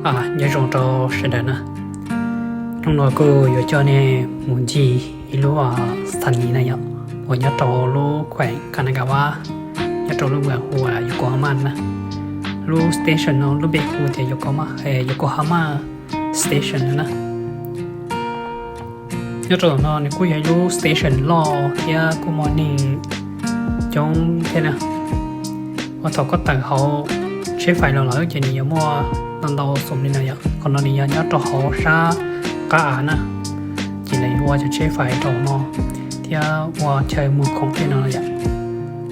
Nyob zoo rau sawv daws na. Hnub no kuj yuav coj nej mus ncig ib lub thaj chaw na yom, uas nyob rau lub khueem Kanagawa, nyob rau lub moos hu ua Yokohama na. Lub station no lub npe hu tias Yokohama, Yokohama Station na. Nyob rau ntawm no nws kuj yog ib lub station loj thiab kuj muaj neeg coob thiab na. Uas thaum koj tawm hauv tsheb fais los lawm ces nws yuav muaj ntau ntau xum li no yom. Qhov no nws yog nyob rau hauv sab qab av na, ces lawv yuav ua cov tsheb fais rau no thiab ua chaw muag khoom tej no yom.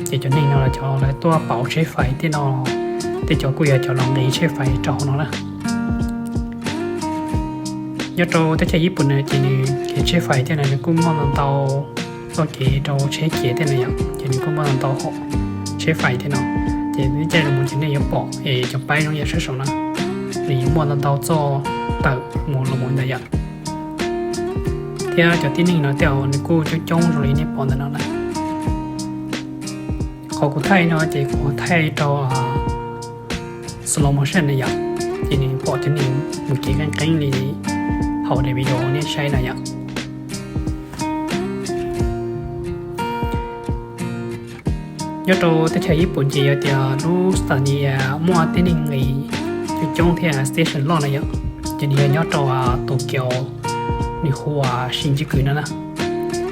Ces cov neeg no los cov lawv tuaj pauv tsheb fais tej no, tej cov kuj yog cov los nqis tsheb fais rau hauv no na. Nyob rau teb chaws Ib Pus no ces nws kev tsheb fais tej no nws kuj muaj ntau ntau txoj kev rau tsheb ciav tej no yom, ces nws kuj muaj ntau ntau hom tsheb fais tej no. Ces nej caij los mus ces nej yuav pom es cov paib zoo yam sab saum no, nws yuav muaj ntau ntau txoj tawm mus los mus ntawd yom. Thiab cov tib neeg no tej zaum nws kuj coob coob zoo li nej pom ntawm no na. Qhov kuv thaij no ces kuv thaij rau slow motion na yom, ces nws pom cov neeg mus kev qeeb qeeb li hauv daim video nej saib na yom. Nyob rau teb chaws Ib Pus ces yog tias lub thaj chaw no muaj tib neeg nqis coob coob thiab station loj na yom, ces nws yog nyob rau Tokyo, nws hu ua Shinjuku no na.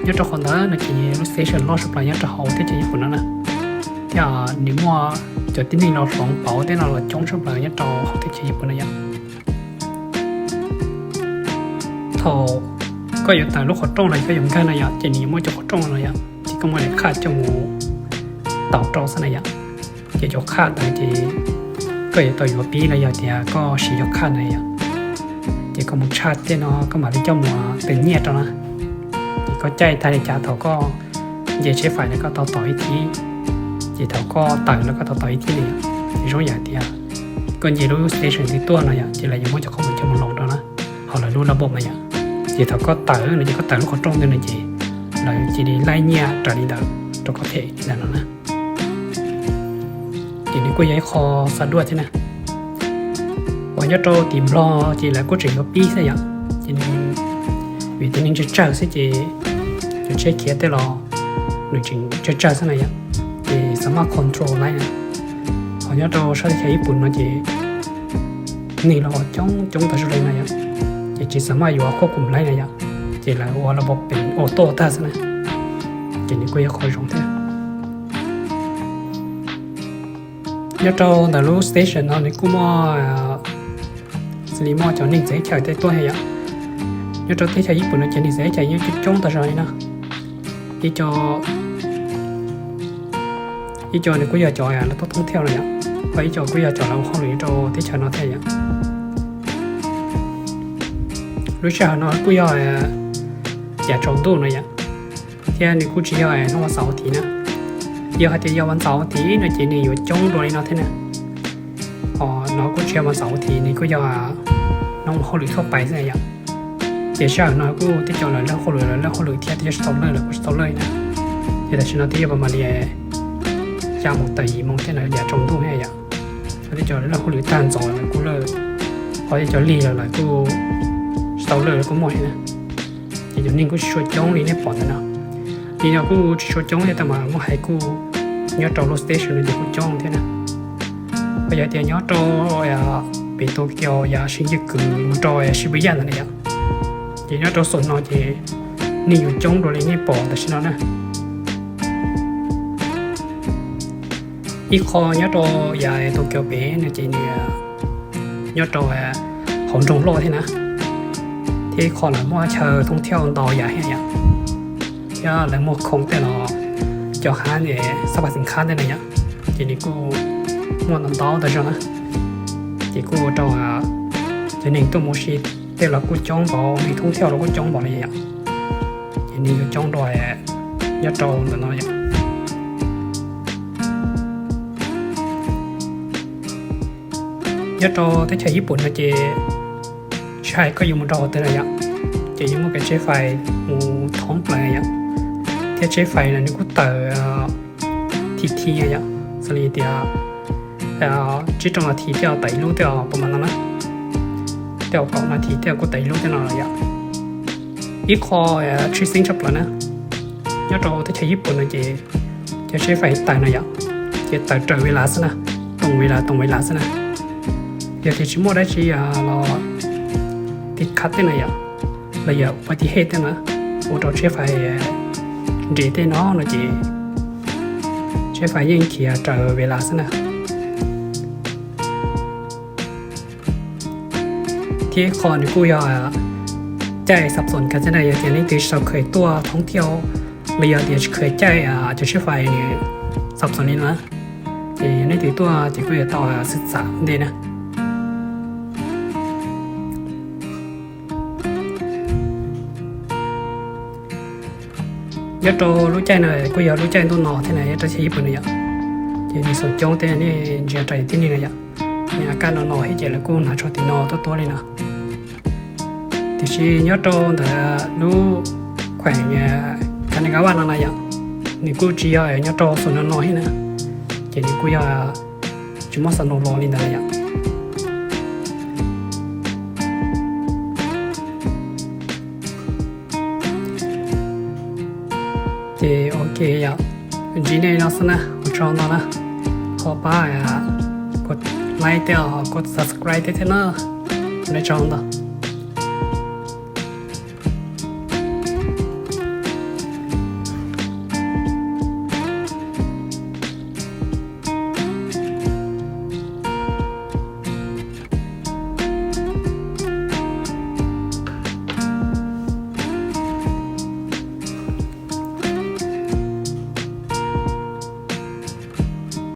Nyob rau qhov ntawd no ces lub station loj tshaj plaws nyob rau hauv teb chaws Ib Pus no na. Thiab nws muaj cov tib neeg los hloov pauv tej no los coob tshaj plaws nyob rau hauv teb chaws Ib Pus no yom. Thaum koj yuav tawm lub qhov rooj los koj yuav nkag no yom, ces nws yuav muaj cov qhov rooj no yom, ces koj muaj li qhaj coj mus taus rau xwb na yom. Ces cov qhaj ntawd ces koj yuav tau yuav pib los yog tias koj siv cov qhaj na yom. Ces koj mus tshaj tej no koj mam li coj mus tws nyiaj rau na. Ces koj caij tag li cas thaum koj nce tsheb fais na koj tau tom ib thib, ces thaum koj tawm los koj tau tom ib thib na yom. Ces zoo yam tias koj nce lub station twg tuaj no yom, ces lawv yuav muab cov qhov mus coj mus loos rau na, hauv lawv lub lab npauj na yom. Ces thaum koj tawm no ces koj tawm lub qhov rooj ntawd no ces lawv cia li laij nyiaj raws li ntawd rau koj them li ntawd no na. Ces nws kuj yog ib qho xa duaj thiab na. Uas nyob rau tim Nplog ces lawv kuj tseem yuav pib xwb yom, ces nws vim tias neeg tsawg tsawg xwb ces cov tsheb khiav tej los nws tseem tsawg tsawg xwb na yom, ces xa maj control laib na. Ho nyob rau sab teb chaws Ib Pus no ces neeg los coob coob tas zog li na yom, ces tsis xa maj yuav qhuab kum laib na yom, ces lawv ua los pom pem auto tag xwb na, ces nws kuj yog qhov zoo thiab. Nyob rau ntawm lub station no nws kuj muaj xws li muaj cov neeg txawv teb chaws tej tuaj thiab yom. Nyob rau teb chaws Ib Pus no ces neeg txawv teb chaws nyob coob coob tas zog li na. Ib co, ib co nws kuj yog cov lawv tuaj thoob thiaj no yom, ho ib co kuj yog cov lawv ua hauj lwm rau teb chaws no thiab yom. Lub sij hawm no kuj yog yav tsaus ntuj no yom, thiab nws kuj tsis yog hnub vas xaum vas thiv na. Yog hais tias yog vas xaum vas thiv no ces nws yuav coob dua li no thiab na. Ho no kuj tsis yog vas xaum vas thiv, nws kuj yog hnub ua hauj lwm thuaj pais xwb yom. Ces sij hawm no kuj tej co lawv leej hauj lwm lawv leej hauj lwm thiab, tej co tsis tau leej lawv kuj tsis tau leej na. Ces tam sim no twb yog pas mam li xya moos tawm yim moos thiab na, yav tsaus ntuj thiab yom. Ho tej co lawv leej hauj lwm tag ntxov lawv kuj leej, ho tej co lig los lawv kuj tsis tau leej lawv kuj muaj thiab na. Ces cov neeg kuj tsis tshua coob li nej pom ntawm no. Li no kuj tsis tshua coob thiab tab mas muaj hais kuj nyob rau lub station no ces kuj coob thiab na. Ho yog tias nyob rau pem Tokyo yav Shinjuku mus rau Shibuya ntawd na yom, ces nyob rau xom no ces neeg yuav coob dua li nej pom tam sim no na. Ib qho nyob rau yav Tokyo pem no ces nws nyob rau hauv nroog loj thiab na, thiab ib qho lawv muaj chaw thoob thiauj ntau yam thiab yom, thiab lawv muag khoom tej los cov hav xab pas xim khab tej na yom, ces nws kuj muaj ntau ntau tas zog na. Ces kuj ua rau cov neeg tuaj mus si tej los kuj coob npaum, neeg thoob thiauj los kuj coob npaum li yom. Ces neeg yuav coob dua nyob rau ntawm no yom. Nyob rau teb chaws Ib Pus no ces tsis hais koj yuav mus rau qhov twg na yom, ces yuav muaj kev tsheb fais mus thoob plaws yom, thiab tsheb fais no nws kuj tawm thim thim yom, xws li tias tsib rau nas this thiaj tawm ib lub tej pas mas no na. Tej kaum nas this tej kuj tawm ib lub tej no lawm yom. Ib qho tshwj xeeb tshaj plaws na, nyob rau teb chaws Yij Pooj no ces cov tsheb fais tawm no yom, ces tawm raws ve las xwb na, toom ve las toom ve las xwb na. Yog tias tsis muaj dab tsi los tiv khav tej no yom, los yog ua tiv hej tej na, ua rau tsheb fais nres tej no no ces tsheb fais yeej khiav raws ve las xwb na. Thiab ib qho nws kuj yog caij xab xoos kawg thiab na, yog tias leej twg tsis tau kheev tuaj thoob thiaj los yog tias tsis kheev caij cov tsheb fais nws xab xoos li no, ces yog leej twg tuaj ces kuj yuav tau xwm txam ntej na. Nyob rau lub caij no kuj yog lub caij ntuj no thiab na, nyob rau teb chaws Yij Pooj no yom, ces nws xoom coob thiab nej ntsia rau tib neeg no yom, nws a kaj no no thiab ces lawv kuj hnav tsho tim no tuab tuab li no. Tiam sis nyob rau ntawm lub khueem Kanagawa no na yom, nws kuj tsis yog nyob rau xoom no no thiab na, ces nws kuj yog tsis muaj snow los li ntawd na yom. Ces ok yom, ntsib nej no xwb na, ua tsaug ntau na, thov pab like thiab subscribe thiab thiab na, ua tsaug ntau.